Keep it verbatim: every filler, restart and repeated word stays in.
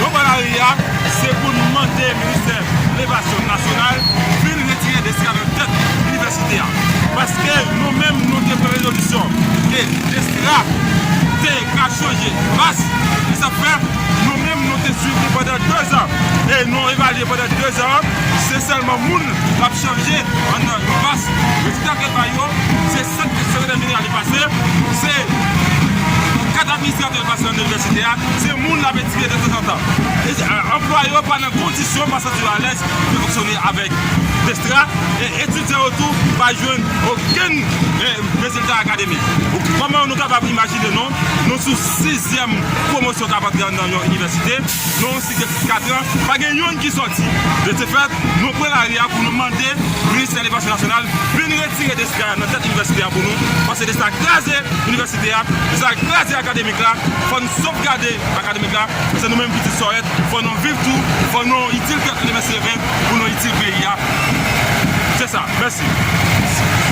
Nou pran lari a, se pou n mande Ministè Levasyon Nasyonal vin retire Destra nan tèt inivèsite a. Paske nou menm, nou te pran rezolisyon ke Destra te ka chanje vas, e sa fè nou menm, nou te swiv li pandan dezan. E nou evalye pandan dezan, se sèlman moun k ap chanje anndan vas. Rezilta ke l bay yo, se sèt sekretè jeneral li pase, se kat administratè l pase nan inivèsite a, se moun l ap etire de tanzantan. E, e, anplwaye yo pa nan kondisyon, pa santi yo alèz pou fonksyone avèk Destra, e etidyan yo tou pa jwenn okenn, e, rezilta akademik. Kòman nou kapab imajine nou, nou sou sizyèm pwomosyon k ap antre anndan yon inivèsite, nou yon sik de katran, pa gen youn ki sòti. De ce fait, nou pran lari a pou nou mande Ministè Levasyon Nasyonal vin retire Destra nan tèt inivèsite a pou nou, paske Destra kraze inivèsite a, Destra kraze akademik la, fò n sovgade akademik la, paske nou menm pitit Sòrèt, fò nou viv tou, fò nou itil pèp Inivèsite ven pou nou itil peyi a. Se sa, mèsi.